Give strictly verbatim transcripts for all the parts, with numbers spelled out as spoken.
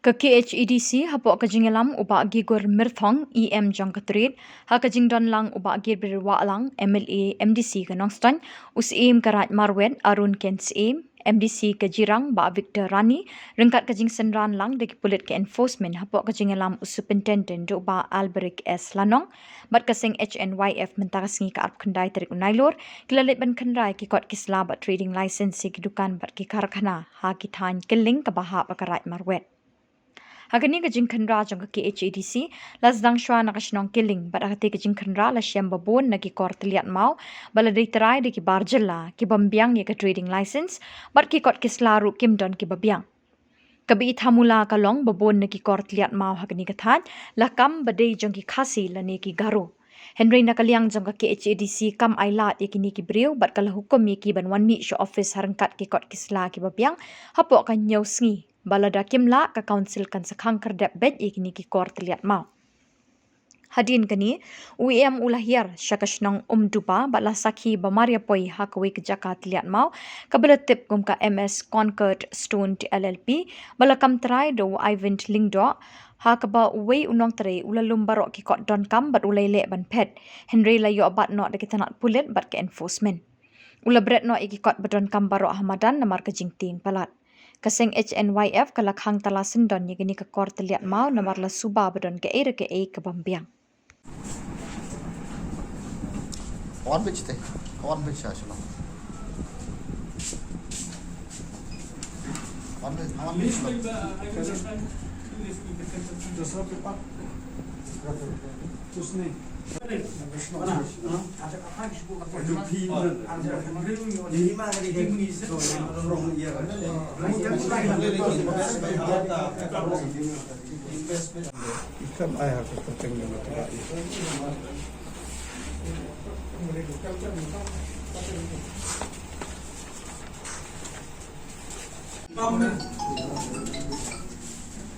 Ka K H A D C hapoh ka jingïalam u Bah Gigur Myrthong, E M jong ka Trade, ha ka jingdon lang u Bah Gabriel Wahlang, M L A M D C ka Nongstoiñ, u Syiem ka Raid Marwet Arun Ken Syiem, M D C ka Jirang Bah Victor Rani, ryngkat ka jingsynran lang da ki pulit ka enforcement hapoh ka jingïalam u Superintendent u Bah Alberic S Lanong, bad ka seng H N Y F mynta ka sngi ka arphew khyndai tarik u Nailur, ki la leit ban khynra ïa ki kot ki sla bad trading license ïa ki dukan bad ki karkhana ha ki thaiñ Kylleng kaba hap ha ka Raid Marwet. Ha kane ka jingkhynra jong ka K H A D C, la sdang shwa na ka shnong Kylleng, bad ha katei ka jingkhynra la shem ba bun na ki kor tylliat maw ba la dei trai da ki bar jylla, ki bym biang ïa ka trading license, bad ki kot ki sla ruh kim don kiba biang. Kaba i thamula ka long ba bun na ki kor tylliat maw ha kane ka thaiñ la kam ba dei jong ki Khasi lane ki Garo. Hynrei na ka liang jong ka K H A D C kam ai lad ïa kine ki briew bad ka la hukum ïa ki ban wan mih sha office ha ryngkat ki kot ki sla kiba biang hapoh ka hynñiew sngi, ba lada kim lah ka Council kan sa khang khyrdep beit ïa kine ki kor tylliat maw. Hadien kane, u E M u la hiar sha ka shnong Umdupa bad la sakhi ba mar ïa poi ha kawei ka jaka tylliat maw kaba la tip kum ka M S Concord Stone L L P, ba la kam trai da u Ivan Lyngdoh, ha kaba uwei u nongtrei u la lum baroh ki kot donkam bad u la ïaleh ban phet, hynrei la ïoh bat noh da ki tnat pulit bad ka enforcement. U la bret noh ïa ki kot ba donkam baroh ha madan namar ka jingtieng palat. Ka seng H N Y F ka la khang tala syndon ïa kane ka kor tylliat maw namar la suba ba don kaei re kaei ka bym biang. Wan bit site, wan bit sha shalom. Wan bit, wan bit shalom.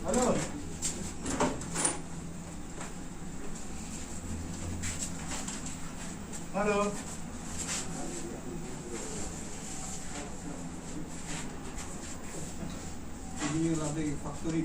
Hello. Hello. Ini ada di factory.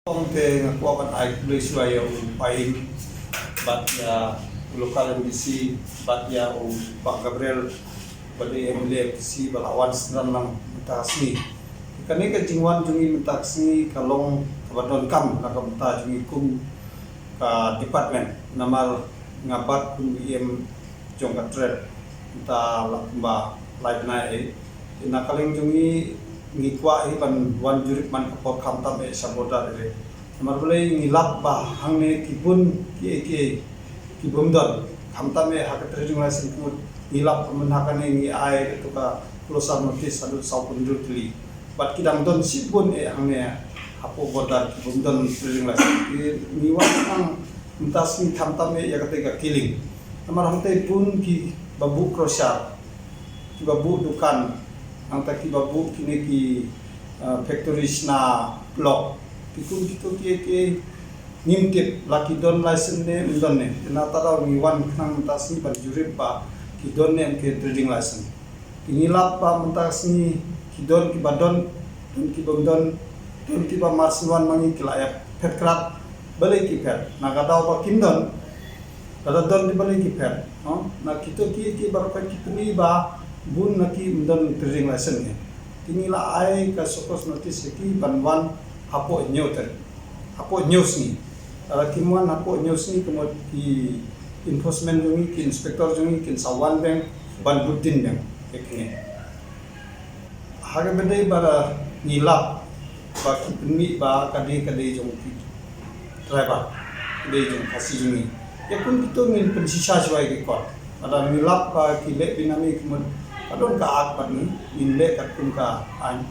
Ong te nga kwah ban ai khublei shwa ïa u Pain bad ïa u local M D C bad ïa u Bah Gabriel bad ïa u M L A M D C ba la wan synran lang mynta ka sngi. Kane ka jingwan jong ngi mynta ka sngi ka long kaba donkam na ka bynta jong ngi kum ka department namar nga bat kum E M jong ka Trade mynta la kumba lai bnai. Te na ka liang jong ngi ngi kwah hi ban wan jurip man ka por khamtam eh sha border area. Namar balei ngi lap ba hangne ki bun kiei kiei ki bym don khamtam eh ha ka trading license ka mut. Ngi lap ba mynta kane ngi ai ïa ka closure notice haduh saw phew hynriew tylli. Bad ki dang don shibun eh hangne hapoh border ki bym don trading license. Ngi, ngi wan nang mynta sngi khamtam eh ïa katei ka Kylleng. Namar hangtei bun kiba buh crusher, kiba buh dukan, hangta kiba buh kine ki, eh, factory shna block. Ki kum kito kiei kiei ngim tip la ki don license ne ym don ne. Te na kata daw ngi wan khnang mynta sngi ban jurip ba ki don ne em ki trading license. Te ngi lap ba mynta sngi ki don kiba don, don ki bym don, don kiba mar shu wan ma ngi ki la ïa phet krad, balei ki phet. Na ka daw ba kim don, lada don te balei ki phet, no? Na kito ki, ki baroh ki pyni ba bun na ki ym don trading license ne. Te ngi la ai ka show cause notice ïa ki ban wan hapoh hynñiew tarik, hapoh hynñiew sngi. Lada kim wan hapoh hynñiew sngi ka mut ki enforcement jong ngi, ki inspector jong ngi kin sa wan biang ban bud din biang ïa kine. Ha kaba dei ba ngi lap ba ki pynmih ba ka dei, ka dei jong ki driver, ka dei jong Khasi jong ngi. Ïa kum kito ngin pynshisha shwa ïa ki kot. Lada ngi lap ba ki leh benami ka mut ka don ka act bad ngi, ngin leh katkum ka aiñ.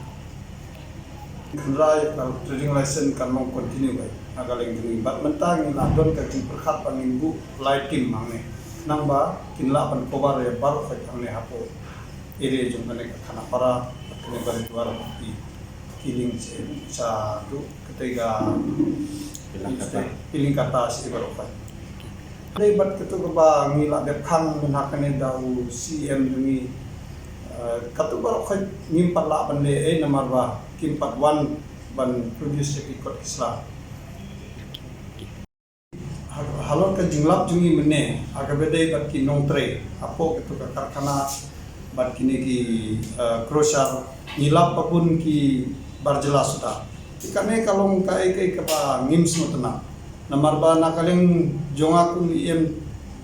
Khynra ïa ka trading license kan long continue beit ha ka liang jong ngi. Bad mynta ngi la don ka jingpyrkhat ba ngin buh lai team hangne. Nang ba kin lah ban cover ïa baroh khoit hangne hapoh area jong kane ka Khanapara, kane Baridwar, ki, ki lieng sha, sha tu, kata ka Pilling Kata. Pilling Kata sha baroh khoit. Dei bad katu kaba ngi la dep khang mynta kane da u C M jong ngi, eh, katu baroh khoit ngim pat lah ban leh ei namar ba kim pat wan ban produce ïa ki kot ki sla. Ha-, halor ka jinglap jong ngi mynne, ha kaba dei bad ki nongtrei hapoh katu ka karkhana bad kine ki, eh, crusher, ngi lap ba bun ki bar jylla suda. Te kane ka long kaei kaei kaba ngim sngewtynnat. Namar ba na ka liang jong nga kum i em,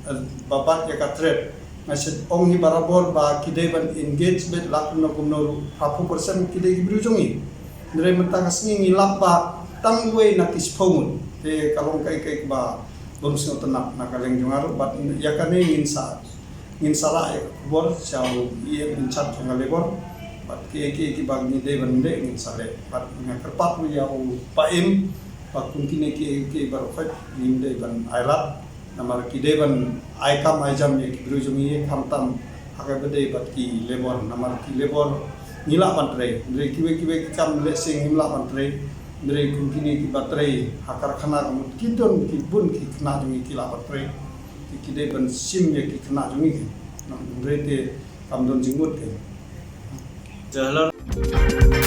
eh, ba bat ïa ka trade, nga shu ong hi barabor ba ki dei ban engage beit la kumno kumno ruh, ha phew percent ki dei ki briew jong ngi. Hynrei mynta ka sngi ngi lap ba tang wei na ki shiphew ngut. Te ka long kaei kaei kaba bym sngewtynnat na ka liang jong nga ruh, bad ïa kane ngin sa, ngin sa rah ïa ka khubor sha u E M in charge jong ka labor. Bad kiei kiei kiba ngi dei ban leh ngin sa leh. Bad nga kyrpad ruh ïa u Paiem ba kum kine kiei kiei baroh khoit ngim dei ban ailad. Namar ki dei ban ai kam ai jam ïa ki briew jong ngi, khamtam ha kaba dei bad ki labor. Namar ki labor ngi lah ban trei. Hynrei kiwei kiwei ki kam lehse ngim lah ban trei. Hynrei kum kine kiba trei ha karkhana ka mut ki don ki bun ki khynnah jong ngi ki lah ban trei. Ki, ki dei ban shim ïa ki khynnah jong ngi. Hynrei te kam don jingmut ke. Ïa, hello.